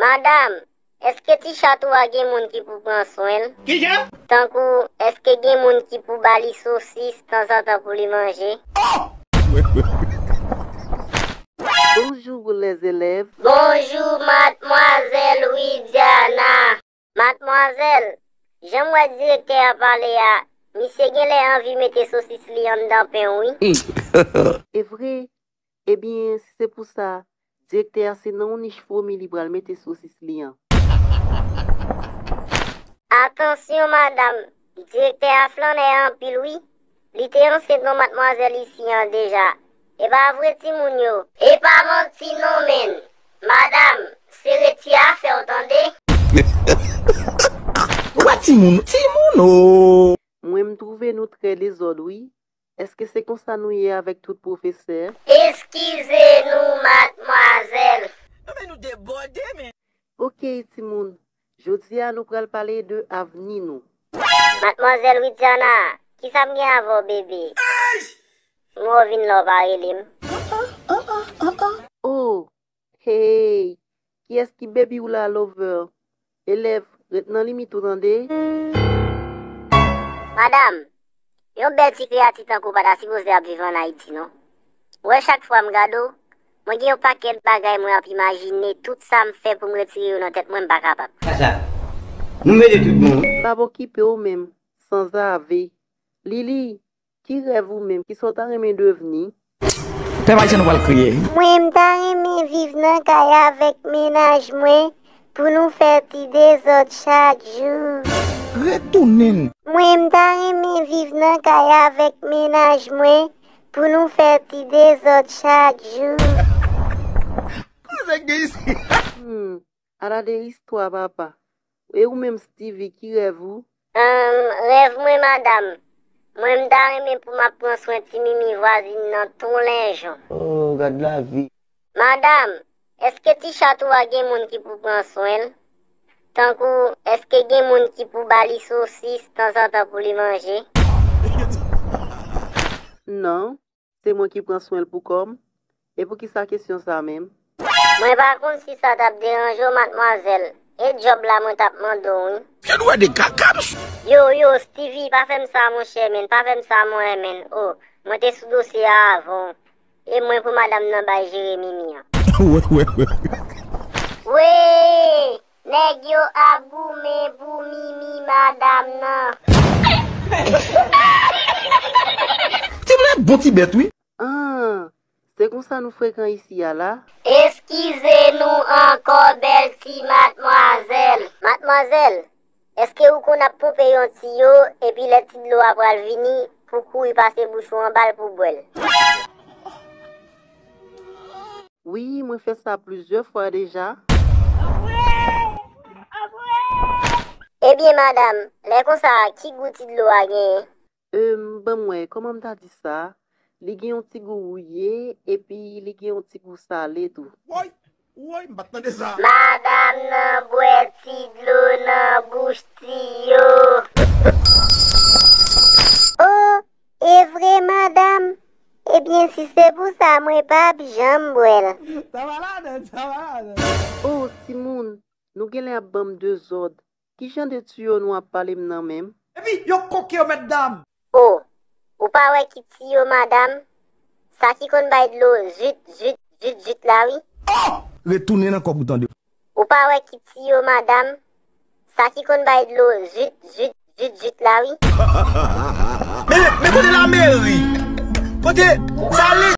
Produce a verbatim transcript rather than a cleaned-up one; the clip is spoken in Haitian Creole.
Madam, èske ti chat ou a gen moun ki pou pran swen l? Kijan? Tankou, èske gen moun ki pou ba li sosis tanzantan pou li manje? Bonjour les élèves. Bonjou, madmwazèl Widiana. Madmwazèl, jan m wè direktè a pale a, misye genlè anvi mete sosis li anndan pen wi. E vre? Ebyen, si se pou sa, direktè a se nan yon nich fwomi li pral mete sosis li an. Atansyon, madam, direktè a flannè anpil wi. Li te ansent yon madmwazèl isi an deja. E pa vre, timoun yo? E pa manti non, menn. Madam, sere ti afè w tande. Ou pa timoun, timoun o! Mwen m twouve nou trè dezòd wi. Èske se konsa nou ye avèk tout pwofesè? Eskize nou, madmwazèl. Non men nou debòde men. Ok timoun, jodi a nou pral pale de avni nou. Madmwazèl Widiana, kisa m gen avè w bebe? M wè w vin la w pa rele m. Oh, hey, kiyès ki baby w la lover? Elèv, ret nan limit ou tande. Madam, yon bèl ti kreyati tankou w pa ta sipoze ap viv ann Ayiti non. Ou wè chak fwa m gade w, mwen gen yon pakèt bagay mwen ap imajine tout sa m fè pou m retire yo nan tèt mwen m pa kapab. Sa sa, nou mele tout bon wi. Pa okipe w menm, sanzave. Lili, ki rèv ou menm, kisa w ta renmen devni? Pèp ayisyen nou pral kriye. Mwen m ta renmen viv nan kay avèk mennaj mwen pou nou fè ti dezòd chak jou. Retounen. Mwen m ta renmen viv nan kay avèk mennaj mwen pou nou fè ti dezòd chak jou. Koze gen isi? Hmm, ala de istwa papa. E ou menm Steevy, ki rèv ou? Humm, rèv mwen madam. Mwen m ta renmen pou m ap pran swen ti mimi vwazin nan toulenjon. Oh, gad lavi. Madam, èske ti chat ou a gen moun ki pou pran swen l? Tankou, èske gen moun ki pou ba li sosis tanzantan pou li manje? Non, se mwen ki pran swen l pou kò m. E poukisa kesyon sa menm? Mwen pa konn si sa t ap deranje w, madmwazèl. E djòb la mwen t ap mande w wi. Fè nou wè de kaka, mesye. Yo, yo, Steevy, pa fè m sa monchè, menn, pa fè m sa mwen, menn. Oh, mwen te sou dosye a avan w. E mwen pou madanm nan bay jere mimi an. Wè, wè, wè. Wee! Nèg yo ap goumen pou mimi madanm nan. Ti moun nan bon ti bèt wi. Ah, se konsa nou frekan isi a la? Eskize nou ankò bèl ti madmwazèl. Madmwazèl, èske ou konn ap ponpe yon tiyo epi lè ti dlo a pral vini pou kouri pase bouch ou anba l pou bwè l? Wi, mwen fè sa plizyè fwa deja. Ebyen madam, lè konsa ki gou ti dlo a genyen? Ehm, ban m wè, kòman m ta di sa? Li gen yon ti gou wouye, epi li gen yon ti gou sale tou. Woy, woy, m pa t tande sa. Madanm nan bwè ti dlo nan bouch tiyo. Oh, e vre madam? Ebyen si se pou sa mwen p ap janm bwè l. Sa va ladan, sa va ladan. Oh, timoun, nou genlè ap ban m dezòd. Ki jan de tiyo nou ap pale m nan menm? Epi yo koke yo mèt dam. Oh, ou pa wè ki tiyo madam? Sa ki konn bay dlo zwit, zwit, zwit, zwit la wi. Oh! Retounen nan kòb ou tande. Ou pa wè ki tiyo madam? Sa ki konn bay dlo zwit, zwit, zwit, zwit la wi. Men, men kote lameri? Kote sa li?